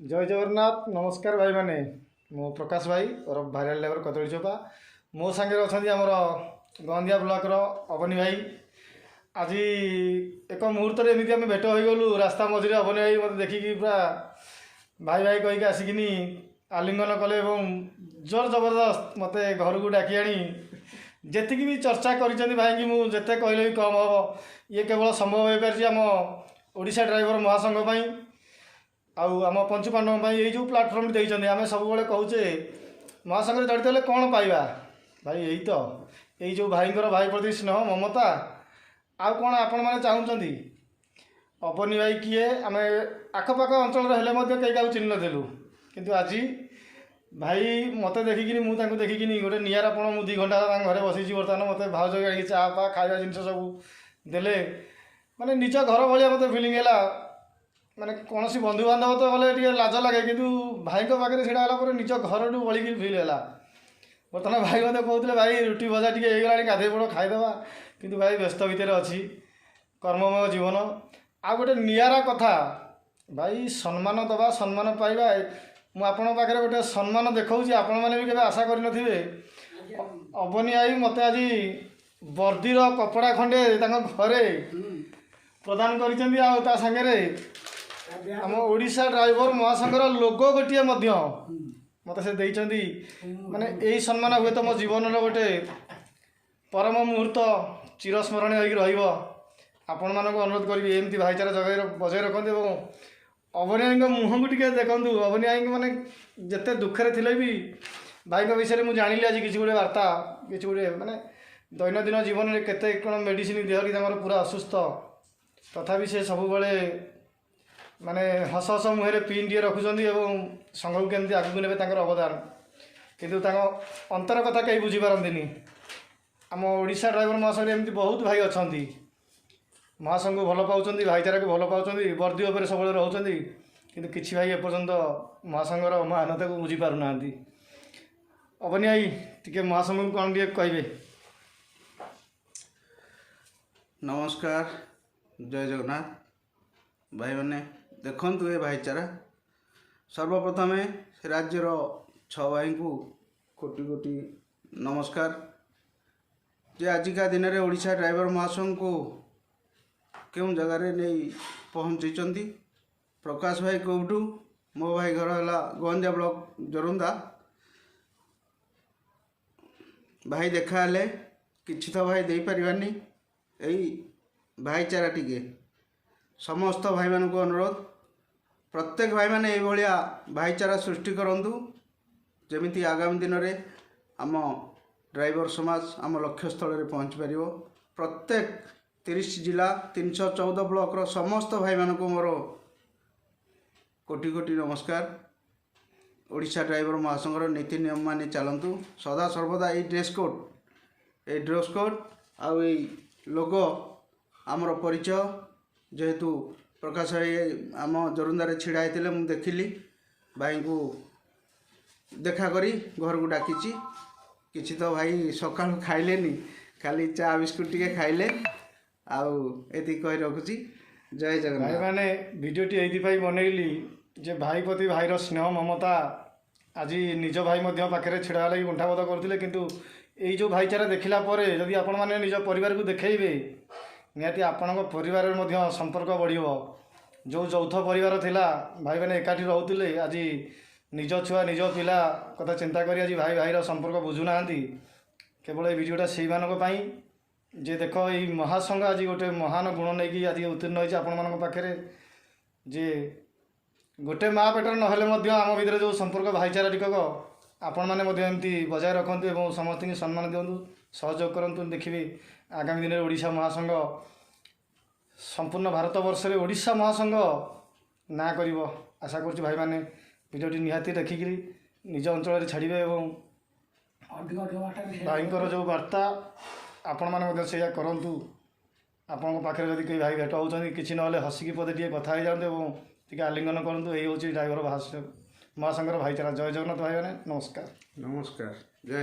ଜୟ ଜଗନ୍ନାଥ। ନମସ୍କାର ଭାଇମାନେ, ମୁଁ ପ୍ରକାଶ ଭାଇ ଓରଫ ଭାଇରାଲ ଡ୍ରାଇଭର କଦଳୀ ଚୋପା। ମୋ ସାଙ୍ଗରେ ଅଛନ୍ତି ଆମର ଗନ୍ଦିଆ ବ୍ଲକର ଅବନୀ ଭାଇ। ଆଜି ଏକ ମୁହୂର୍ତ୍ତରେ ଏମିତି ଆମେ ଭେଟ ହୋଇଗଲୁ ରାସ୍ତା ମଝିରେ। ଅବନୀ ଭାଇ ମୋତେ ଦେଖିକି ପୁରା ଭାଇ ଭାଇ କହିକି ଆସିକିନି ଆଲିଙ୍ଗନ କଲେ ଏବଂ ଜୋର ଜବରଦସ୍ତ ମୋତେ ଘରକୁ ଡାକି ଆଣି ଯେତିକି ବି ଚର୍ଚ୍ଚା କରିଛନ୍ତି ଭାଇଙ୍କି, ମୁଁ ଯେତେ କହିଲେ ବି କମ୍ ହେବ। ଇଏ କେବଳ ସମ୍ଭବ ହୋଇପାରିଛି ଆମ ଓଡ଼ିଶା ଡ୍ରାଇଭର ମହାସଂଘ ପାଇଁ ଆଉ ଆମ ପଞ୍ଚୁ ପାଣ୍ଡବଙ୍କ ପାଇଁ। ଏଇ ଯେଉଁ ପ୍ଲାଟଫର୍ମ ଦେଇଛନ୍ତି, ଆମେ ସବୁବେଳେ କହୁଛେ ମହାସଂଘରେ ଜଡ଼ିତ ହେଲେ କ'ଣ ପାଇବା ଭାଇ? ଏଇ ତ ଏଇ ଯେଉଁ ଭାଇଙ୍କର ଭାଇ ପ୍ରତି ସ୍ନେହ ମମତା, ଆଉ କ'ଣ ଆପଣମାନେ ଚାହୁଁଛନ୍ତି? ଅବନୀ ଭାଇ କିଏ, ଆମେ ଆଖପାଖ ଅଞ୍ଚଳର ହେଲେ ମଧ୍ୟ କେହି କାହାକୁ ଚିହ୍ନି ନଥିଲୁ। କିନ୍ତୁ ଆଜି ଭାଇ ମୋତେ ଦେଖିକିନି, ମୁଁ ତାଙ୍କୁ ଦେଖିକିନି ଗୋଟେ ନିଆରାପଣ। ମୁଁ 2 ଘଣ୍ଟା ତାଙ୍କ ଘରେ ବସିଛି ବର୍ତ୍ତମାନ। ମୋତେ ଭାଉଜ ଆଣିକି ଚା ଫା ଖାଇବା ଜିନିଷ ସବୁ ଦେଲେ। ମାନେ ନିଜ ଘର ଭଳିଆ ମୋତେ ଫିଲିଂ ହେଲା। ମାନେ କୌଣସି ବନ୍ଧୁବାନ୍ଧବ ତ ଗଲେ ଟିକେ ଲାଜ ଲାଗେ, କିନ୍ତୁ ଭାଇଙ୍କ ପାଖରେ ଛିଡ଼ା ହେଲା ପରେ ନିଜ ଘରଠୁ ବଳିକି ଫିଲ୍ ହେଲା। ବର୍ତ୍ତମାନ ଭାଇ ମୋତେ କହୁଥିଲେ, ଭାଇ ରୁଟି ଭଜା ଟିକେ ହେଇଗଲାଣି, ଗାଧେଇ ପଡ଼, ଖାଇଦେବା। କିନ୍ତୁ ଭାଇ ବ୍ୟସ୍ତ ଭିତରେ ଅଛି, କର୍ମମୟ ଜୀବନ। ଆଉ ଗୋଟେ ନିଆରା କଥା ଭାଇ, ସମ୍ମାନ ଦେବା, ସମ୍ମାନ ପାଇବା। ମୁଁ ଆପଣଙ୍କ ପାଖରେ ଗୋଟେ ସମ୍ମାନ ଦେଖାଉଛି, ଆପଣମାନେ ବି କେବେ ଆଶା କରିନଥିବେ। ଅବନୀ ଭାଇ ମୋତେ ଆଜି ବର୍ଦ୍ଦିର କପଡ଼ା ଖଣ୍ଡେ ତାଙ୍କ ଘରେ ପ୍ରଦାନ କରିଛନ୍ତି ଆଉ ତା ସାଙ୍ଗରେ ଆମ ଓଡ଼ିଶା ଡ୍ରାଇଭର ମହାସଂଘର ଲୋଗୋ ଗୋଟିଏ ମଧ୍ୟ ମୋତେ ସେ ଦେଇଛନ୍ତି। ମାନେ ଏଇ ସମ୍ମାନ ହୁଏତ ମୋ ଜୀବନର ଗୋଟେ ପରମ ମୁହୂର୍ତ୍ତ, ଚିରସ୍ମରଣୀୟ ହେଇକି ରହିବ। ଆପଣମାନଙ୍କୁ ଅନୁରୋଧ କରିବି, ଏମିତି ଭାଇଚାରା ବଜାୟ ରଖନ୍ତୁ ଏବଂ ଅବନୀ ଭାଇଙ୍କ ମୁହଁକୁ ଟିକେ ଦେଖନ୍ତୁ। ଅବନୀ ଭାଇଙ୍କ ମାନେ ଯେତେ ଦୁଃଖରେ ଥିଲେ ବି ଭାଇଙ୍କ ବିଷୟରେ ମୁଁ ଜାଣିଲି ଆଜି କିଛି ଗୁଡ଼ିଏ ବାର୍ତ୍ତା, କିଛି ଗୁଡ଼ିଏ ମାନେ ଦୈନନ୍ଦିନ ଜୀବନରେ କେତେ କ'ଣ ମେଡ଼ିସିନ ଦେହ କି ତାଙ୍କର ପୁରା ଅସୁସ୍ଥ, ତଥାପି ସେ ସବୁବେଳେ ମାନେ ହସ ହସ ମୁହଁରେ ପିନ୍ ଟିଏ ରଖୁଛନ୍ତି ଏବଂ ସଂଘକୁ କେମିତି ଆଗକୁ ନେବେ ତାଙ୍କର ଅବଦାନ। କିନ୍ତୁ ତାଙ୍କ ଅନ୍ତର କଥା କେହି ବୁଝିପାରନ୍ତିନି। ଆମ ଓଡ଼ିଶା ଡ୍ରାଇଭର ମହାସଂଘରେ ଏମିତି ବହୁତ ଭାଇ ଅଛନ୍ତି, ମହାସଂଘକୁ ଭଲ ପାଉଛନ୍ତି, ଭାଇଚାରାକୁ ଭଲ ପାଉଛନ୍ତି, ବର୍ଦ୍ଦି ଉପରେ ସବୁବେଳେ ରହୁଛନ୍ତି। କିନ୍ତୁ କିଛି ଭାଇ ଏପର୍ଯ୍ୟନ୍ତ ମହାସଂଘର ମହାନତାକୁ ବୁଝିପାରୁନାହାନ୍ତି। ଅବନୀ ଭାଇ, ଟିକେ ମହାସଂଘକୁ କ'ଣ ଟିକେ କହିବେ? ନମସ୍କାର, ଜୟ ଜଗନ୍ନାଥ। ଭାଇମାନେ, ଦେଖନ୍ତୁ ଏ ଭାଇଚାରା। ସର୍ବପ୍ରଥମେ ସେ ରାଜ୍ୟର 6 ଭାଇଙ୍କୁ କୋଟି କୋଟି ନମସ୍କାର ଯେ ଆଜିକା ଦିନରେ ଓଡ଼ିଶା ଡ୍ରାଇଭର ମହାସଂଘକୁ କେଉଁ ଜାଗାରେ ନେଇ ପହଞ୍ଚେଇଛନ୍ତି। ପ୍ରକାଶ ଭାଇ କେଉଁଠୁ, ମୋ ଭାଇ ଘର ହେଲା ଗଞ୍ଜା ବ୍ଲକ ଜରୁନ୍ଦା। ଭାଇ ଦେଖା ହେଲେ କିଛି ତ ଭାଇ ଦେଇପାରିବାନି, ଏଇ ଭାଇଚାରା ଟିକେ। ସମସ୍ତ ଭାଇମାନଙ୍କୁ ଅନୁରୋଧ, ପ୍ରତ୍ୟେକ ଭାଇମାନେ ଏଇଭଳିଆ ଭାଇଚାରା ସୃଷ୍ଟି କରନ୍ତୁ, ଯେମିତି ଆଗାମୀ ଦିନରେ ଆମ ଡ୍ରାଇଭର ସମାଜ ଆମ ଲକ୍ଷ୍ୟସ୍ଥଳରେ ପହଞ୍ଚିପାରିବ। ପ୍ରତ୍ୟେକ 30 ଜିଲ୍ଲା 314 ବ୍ଲକର ସମସ୍ତ ଭାଇମାନଙ୍କୁ ମୋର କୋଟି କୋଟି ନମସ୍କାର। ଓଡ଼ିଶା ଡ୍ରାଇଭର ମହାସଂଘର ନୀତି ନିୟମ ମାନି ଚାଲନ୍ତୁ ସଦା ସର୍ବଦା। ଏଇ ଡ୍ରେସ୍ କୋଡ଼୍, ଏଇ ଡ୍ରେସ୍ କୋଡ଼୍ ଆଉ ଏଇ ଲୋଗୋ ଆମର ପରିଚୟ। ଯେହେତୁ ପ୍ରକାଶ ଭାଇ ଆମ ଜୋରନ୍ଦାରେ ଛିଡ଼ା ହେଇଥିଲେ, ମୁଁ ଦେଖିଲି, ଭାଇଙ୍କୁ ଦେଖା କରି ଘରକୁ ଡାକିଛି। କିଛି ତ ଭାଇ ସକାଳୁ ଖାଇଲେନି, ଖାଲି ଚା ବିସ୍କୁଟ ଟିକେ ଖାଇଲେ। ଆଉ ଏତିକି କହି ରଖୁଛି, ଜୟ ଜଗନ୍ନାଥ। ଭାଇମାନେ, ଭିଡ଼ିଓଟି ଏଇଥିପାଇଁ ବନେଇଲି ଯେ ଭାଇ ପ୍ରତି ଭାଇର ସ୍ନେହ ମମତା। ଆଜି ନିଜ ଭାଇ ମଧ୍ୟ ପାଖରେ ଛିଡ଼ା ହେଲେ କୁଣ୍ଠାବୋଧ କରୁଥିଲେ, କିନ୍ତୁ ଏଇ ଯେଉଁ ଭାଇଚାରା ଦେଖିଲା ପରେ ଯଦି ଆପଣମାନେ ନିଜ ପରିବାରକୁ ଦେଖେଇବେ, ନିହାତି ଆପଣଙ୍କ ପରିବାରରେ ମଧ୍ୟ ସମ୍ପର୍କ ବଢ଼ିବ। ଯେଉଁ ଯୌଥ ପରିବାର ଥିଲା, ଭାଇମାନେ ଏକାଠି ରହୁଥିଲେ, ଆଜି ନିଜ ଛୁଆ ନିଜ ପିଲା କଥା ଚିନ୍ତା କରି ଆଜି ଭାଇ ଭାଇର ସମ୍ପର୍କ ବୁଝୁନାହାନ୍ତି। କେବଳ ଏଇ ଭିଡ଼ିଓଟା ସେଇମାନଙ୍କ ପାଇଁ ଯେ ଦେଖ, ଏଇ ମହାସଂଘ ଆଜି ଗୋଟେ ମହାନ ଗୁଣ ନେଇକି ଆଜି ଉତ୍ତୀର୍ଣ୍ଣ ହୋଇଛି ଆପଣମାନଙ୍କ ପାଖରେ, ଯେ ଗୋଟେ ମା ପେଟରେ ନହେଲେ ମଧ୍ୟ ଆମ ଭିତରେ ଯେଉଁ ସମ୍ପର୍କ ଭାଇଚାରା ଟିକକ ଆପଣମାନେ ମଧ୍ୟ ଏମିତି ବଜାୟ ରଖନ୍ତୁ ଏବଂ ସମସ୍ତଙ୍କୁ ସମ୍ମାନ ଦିଅନ୍ତୁ, ସହଯୋଗ କରନ୍ତୁ। ଦେଖିବେ ଆଗାମୀ ଦିନରେ ଓଡ଼ିଶା ମହାସଂଘ ସମ୍ପୂର୍ଣ୍ଣ ଭାରତବର୍ଷରେ ଓଡ଼ିଶା ମହାସଂଘ ନାଁ କରିବ। ଆଶା କରୁଛି ଭାଇମାନେ ଭିଡ଼ିଓଟି ନିହାତି ଦେଖିକିରି ନିଜ ଅଞ୍ଚଳରେ ଛାଡ଼ିବେ ଏବଂ ଭାଇଙ୍କର ଯେଉଁ ବାର୍ତ୍ତା ଆପଣମାନେ ମଧ୍ୟ ସେଇଆ କରନ୍ତୁ। ଆପଣଙ୍କ ପାଖରେ ଯଦି କେହି ଭାଇ ଭେଟ ହେଉଛନ୍ତି, କିଛି ନହେଲେ ହସିକି ପଦେ ଟିକେ କଥା ହେଇଯାଆନ୍ତୁ ଏବଂ ଟିକେ ଆଲିଙ୍ଗନ କରନ୍ତୁ। ଏଇ ହେଉଛି ଡ୍ରାଇଭର ମହାସଂଘର ଭାଇଚାରା। ଜୟ ଜଗନ୍ନାଥ ଭାଇମାନେ, ନମସ୍କାର। ନମସ୍କାର, ଜୟ